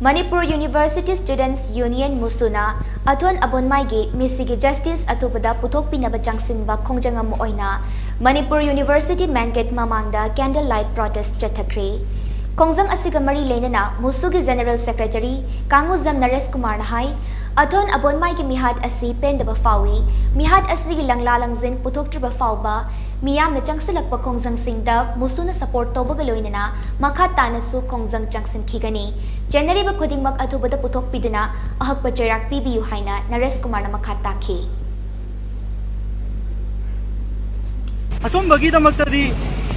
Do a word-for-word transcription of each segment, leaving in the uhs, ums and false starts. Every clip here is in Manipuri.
Manipur University Students Union, ꯃꯨꯁꯨꯅ ꯑꯊꯣꯟ ꯑꯕꯣꯟꯃꯥꯏꯒꯤ ꯃꯤꯁꯤꯒꯤ ꯖꯁꯇꯤꯁ ꯑꯊꯨꯕꯗ ꯄꯨꯊꯣꯛꯄꯤꯅꯕ ꯆꯪꯁꯤꯟꯕ ꯈꯣꯡꯖꯪ ꯑꯃ ꯑꯣꯏꯅ ꯃꯅꯤꯄꯨꯔ ꯌꯨꯅꯤꯚꯔꯁꯤꯇꯤ ꯃꯦꯟ ꯒꯦꯠ ꯃꯃꯥꯡꯗ ꯀꯦꯟꯗꯜ ꯂꯥꯏꯠ ꯄ꯭ꯔꯣꯇꯦꯁ ꯆꯠꯊꯈ꯭ꯔꯦ꯫ ꯈꯣꯡꯖꯪ ꯑꯁꯤꯒ ꯃꯔꯤ ꯂꯩꯅꯅ ꯃꯨꯁꯨꯒꯤ ꯖꯦꯅꯔꯦꯜ ꯁꯦꯀ꯭ꯔꯦꯇꯔꯤ ꯀꯥꯡꯉꯨꯖꯝ ꯅꯔꯦꯁ ꯀꯨꯃꯥꯔꯅ ꯍꯥꯏ, ꯑꯊꯣꯟ ꯑꯕꯣꯟꯃꯥꯏꯒꯤ ꯃꯤꯍꯥꯠ ꯑꯁꯤ ꯄꯦꯟꯗꯕ ꯐꯥꯎꯏ꯫ ꯃꯤꯍꯥꯠ ꯑꯁꯤꯒꯤ ꯂꯪꯂꯥ ꯂꯪꯖꯤꯟ ꯄꯨꯊꯣꯛꯇ꯭ꯔꯤꯕ ꯐꯥꯎꯕ ꯃꯤꯌꯥꯝꯅ ꯆꯪꯁꯤꯜꯂꯛꯄ ꯈꯣꯡꯖꯪꯁꯤꯡꯗ ꯃꯨꯁꯨꯅ ꯁꯄꯣꯔꯠ ꯇꯧꯕꯒ ꯂꯣꯏꯅꯅ ꯃꯈꯥ ꯇꯥꯅꯁꯨ ꯈꯣꯡꯖꯪ ꯆꯪꯁꯤꯟꯈꯤꯒꯅꯤ꯫ ꯆꯦꯟꯅꯔꯤꯕ ꯈꯨꯗꯤꯡꯃꯛ ꯑꯊꯨꯕꯗ ꯄꯨꯊꯣꯛꯄꯤꯗꯨꯅ ꯑꯍꯛꯄ ꯆꯩꯔꯥꯛ ꯄꯤꯕꯤꯌꯨ ꯍꯥꯏꯅ ꯅꯔꯦꯁ ꯀꯨꯃꯥꯔꯅ ꯃꯈꯥ ꯇꯥꯈꯤ꯫ ꯑꯆꯨꯝꯕꯒꯤꯗꯃꯛꯇꯗꯤ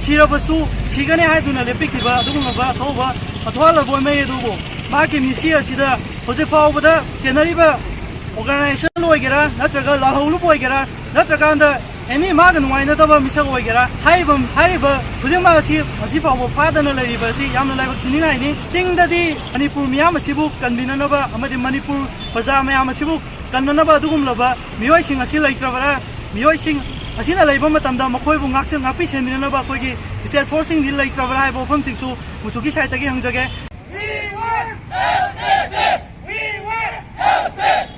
ꯁꯤꯔꯕꯁꯨ ꯁꯤꯒꯅꯤ ꯍꯥꯏꯗꯨꯅ ꯂꯦꯞꯄꯤꯈꯤꯕ ꯑꯗꯨꯒꯨꯝꯂꯕ ꯑꯊꯧꯕ ꯑꯊꯣꯜ ꯑꯕꯣꯟꯃꯩ ꯑꯗꯨꯕꯨ ꯃꯍꯥꯛꯀꯤ ꯃꯤꯁꯤ ꯑꯁꯤꯗ ꯍꯧꯖꯤꯛ ꯐꯥꯎꯕꯗ ꯆꯦꯟꯅꯔꯤꯕ ꯑꯣꯔꯒꯅꯥꯏꯖꯦꯁꯟ ꯑꯣꯏꯒꯦꯔꯥ ꯅꯠꯇ꯭ꯔꯒ ꯂꯥꯜꯍꯧꯂꯨꯞ ꯑꯣꯏꯒꯦꯔꯥ ꯅꯠꯇ꯭ꯔꯀꯥꯟꯗ ꯑꯦꯅꯤ ꯃꯥꯒ ꯅꯨꯡꯉꯥꯏꯅꯗꯕ ꯃꯤꯁꯛ ꯑꯣꯏꯒꯦꯔꯥ ꯍꯥꯏꯔꯤꯕ ꯍꯥꯏꯔꯤꯕ ꯈꯨꯗꯤꯡꯃꯛ ꯑꯁꯤ ꯉꯁꯤ ꯐꯥꯎꯕ ꯐꯥꯗꯅ ꯂꯩꯔꯤꯕ ꯑꯁꯤ ꯌꯥꯝꯅ ꯂꯥꯏꯕꯛ ꯊꯤꯅꯤꯡꯉꯥꯏꯅꯤ꯫ ꯆꯤꯡꯗꯗꯤ ꯃꯅꯤꯄꯨꯔ ꯃꯤꯌꯥꯝ ꯑꯁꯤꯕꯨ ꯀꯟꯕꯤꯅꯅꯕ ꯑꯃꯗꯤ ꯃꯅꯤꯄꯨꯔ ꯄ꯭ꯔꯖꯥ ꯃꯌꯥꯝ ꯑꯁꯤꯕꯨ ꯀꯟꯅꯅꯕ ꯑꯗꯨꯒꯨꯝꯂꯕ ꯃꯤꯑꯣꯏꯁꯤꯡ ꯑꯁꯤ ꯂꯩꯇ꯭ꯔꯕꯔꯥ? ꯃꯤꯑꯣꯏꯁꯤꯡ ꯑꯁꯤꯅ ꯂꯩꯕ ꯃꯇꯝꯗ ꯃꯈꯣꯏꯕꯨ ꯉꯥꯛꯆ ꯉꯥꯛꯄꯤ ꯁꯦꯟꯕꯤꯅꯅꯕ ꯑꯩꯈꯣꯏꯒꯤ ꯁ꯭ꯇꯦꯠ ꯐꯣꯔꯁꯁꯤꯡꯗꯤ ꯂꯩꯇ꯭ꯔꯕꯔꯥ ꯍꯥꯏꯕ ꯋꯥꯐꯝꯁꯤꯡꯁꯨ ꯃꯨꯁꯨꯒꯤ ꯁꯥꯏꯠꯇꯒꯤ ꯍꯪꯖꯒꯦ꯫ We want justice! We want justice!